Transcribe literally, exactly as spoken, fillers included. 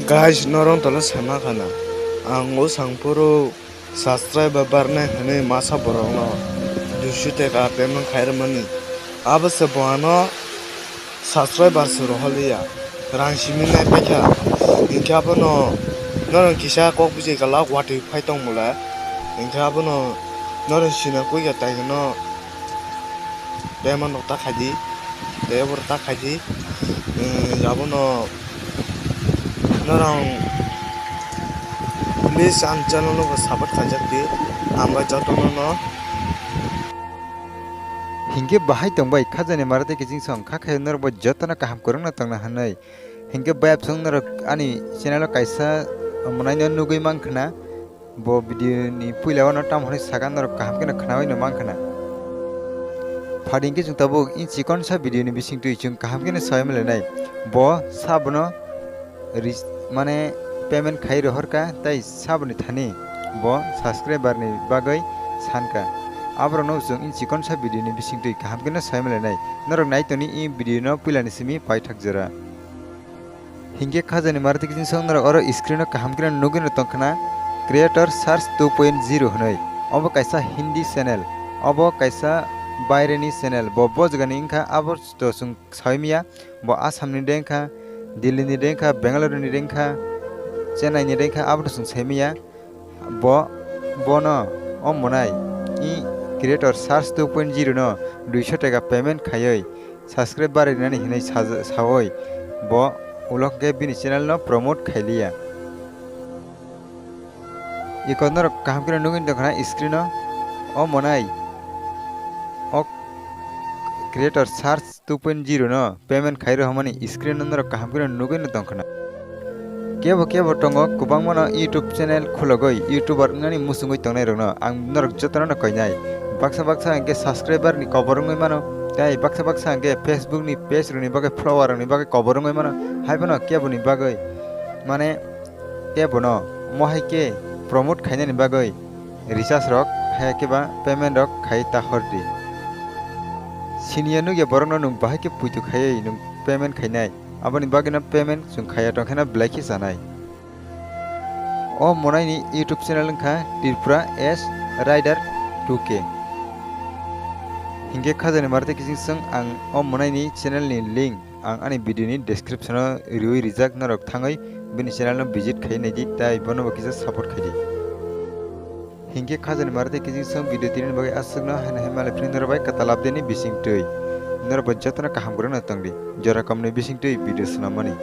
Guys, norong tole sama khana. Ang o sangphuru subscriber barnai hwnwi masa borokno duisu teka payment khairwmani. Abo se bo ano subscriber se rohorliya. Rang simi nai paikha. Hinkhe abono norong kisa kok bujai kala watwi phai tong bole. Hinkhe abono norong sina koi ya tai no. Payment rok ta khaidi, tei abo rok ta khaidi. Eh, abono norong please ang channel no bo support khaijak di, hambai jotono no. Hinkhe bahai tongbai khajani mara tei kiching song kha khe norok bo jotono kaham kwrwngno tongna hwnwi. Hinkhe bayapsong norok ani channel o kaisa mwnai no nugwi mankha na. Bo video ni puila o no tamo hwnwi saka norok kaham kheno khnaui no mankha na. Phadi hinkhe chwng tabuk in chikonsa video ni bisingtwi chwng kaham kheno saimanlainai. Bo sabono ris-, mane payment khai rohorka tei saboni thani bo subscriber ni bagwi sankha. Aborokno chwng in chikonsa video ni bisingtwi kaham kheno saimanlainai. Norok naitoni i video no puila ni simi paithak jora. Hinkhe khajani mara tei kiching song norok oro screen o kaham kheno nugwi no tongkhana creator search two point zero hwnwi. Obo kaisa Hindi channel, obo kaisa baireni channel, bo bo jagani wngkha abo to chwng saui manya, bo Assam ni de wngkha, Delhi ni de wngkha, Bengaluru ni de wngkha, Chennai ni de wngkha, abo to chwng sai manya. Bo, bono o mwnai i creator search two point zero no duiso teka payment khaiwi subscribe barinani hinwi saja-, saui bo ulo khe bini channel no promote khailiya. Iko norok kaham kheno nugwi tongkha na screen o, o mwnai o creator search two point zero no payment khai rohormani screen o norok kaham kheno nugwi no tongkha na. Kebo kebo tongo kwbangma no YouTube channel khulogwi YouTuber wngnani muchungwi tongnai rokno ang norok jotono no koinai. Baksa baksa hwnkhe subscriber ni kobor wngwi mano, tei baksa baksa hwnkhe Facebook ni page rokni bagwi follower rokni bagwi kobor wngwi mano. Haiphano keboni bagwi mane kebono mohai khe promote khainani bagwi recharge rok, hai khe ba payment rok khai ta hor di. Siniya nukya borokno nwng bahai khe puitu khaiwi nwng payment khainai, aboni bagwino payment chwng khaiya tongkheno belai khe chanai. O mwnaini YouTube channel wngkha Tripura S Rider two K. Hinkhe khajani mara tei kiching chwng ang o mwnaini channel ni link ang ani video ni description o riwi rijak, norok thangwi bini channel no visit khai naidi, tai bono bo kisa support khaidi. Hinkhe khajani mara tei kiching song video tini bagwi aswkno haino hai malai phini norok bai kwtal update ni bisingtwi. Norok bo jotono kaham kwrwngno tongdi. Jora komni bisingtwi video swnammani.